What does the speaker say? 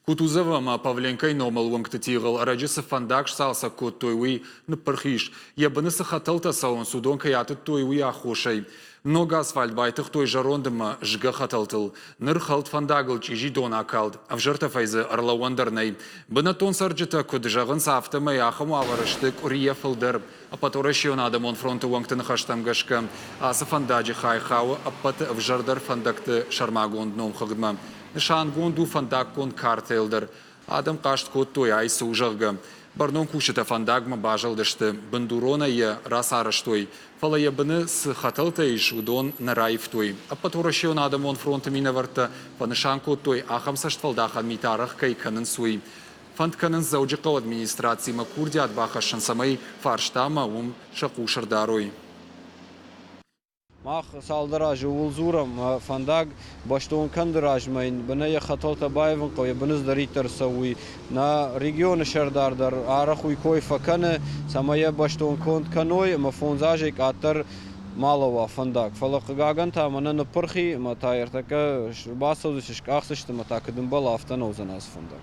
Кутузов ӕмӕ Павленкойы номыл уынгты тигъыл ӕрӕджы цы фӕндаг сцалцӕг кодтой, уый ныппырх ис. Йӕ быны цы хӕтӕлтӕ цӕуынц, уыдон кӕй атыдтой, уый аххосӕй. Ног асфальт байтыгътой зӕронд ӕмӕ згӕ хӕтӕлтыл. Ныр хӕлд фӕндагыл чъизи дон акалд, ӕвзӕр тӕфӕй дзы ӕрлӕууӕн дӕр нӕй. Бынӕттон цӕрджытӕ куыд зӕгъынц, афтӕмӕй ахӕм уавӕры сты къуырийӕ фылдӕр. Ӕппӕтуӕрӕсейон адӕмон фронты уӕнгты ныхӕстӕм гӕсгӕ, ацы фӕндаджы хай хауы ӕппӕты ӕвзӕрдӕр фӕндӕгты сӕрмагонд номхыгъдмӕ. Нысангонд у фӕндаггон картӕйыл дӕр. Адӕм хъаст кодтой, ай цы у, зӕгъгӕ. Бӕрнон кусджытӕ фӕндагмӕ базылдысты, бындуронӕй йӕ рацарӕзтой. Фӕлӕ йӕ быны цы хӕтӕлтӕ ис, уыдон нӕ раивтой. Ӕппӕтуӕрӕсейон адӕмон фронты минӕвӕрттӕ фӕнысан кодтой, ахӕм цӕстфӕлдахӕн митӕ арӕх кӕй кӕнынц, уый. Фӕнд кӕнынц Дзӕуджыхъӕуы администрацимӕ курдиат бахӕссын, цӕмӕй фарстамӕ уым сӕ хъус ӕрдарой. Мах цалдӕр азы ууыл дзурӕм, фӕндаг бӕстон кӕнды размӕ йын бынӕй йӕ хӕтӕлтӕ баивын хъӕуы, йӕ быны цыдӕриддӕр цӕуы, уый. Нӕ регионы сӕрдар дӕр арӕх уый кой фӕкӕны, цӕмӕй йӕ бӕстон конд кӕной ӕмӕ фондз азӕй къаддӕр ма лӕууа фӕндаг. Фӕлӕ хъыгагӕн та мӕнӕ ныппырх и ӕмӕ та ӕртӕккӕ бацӕудзысты, скъахдзысты ӕмӕ та куыд ӕмбӕлы, афтӕ нӕ уыдзӕн ацы фӕндаг.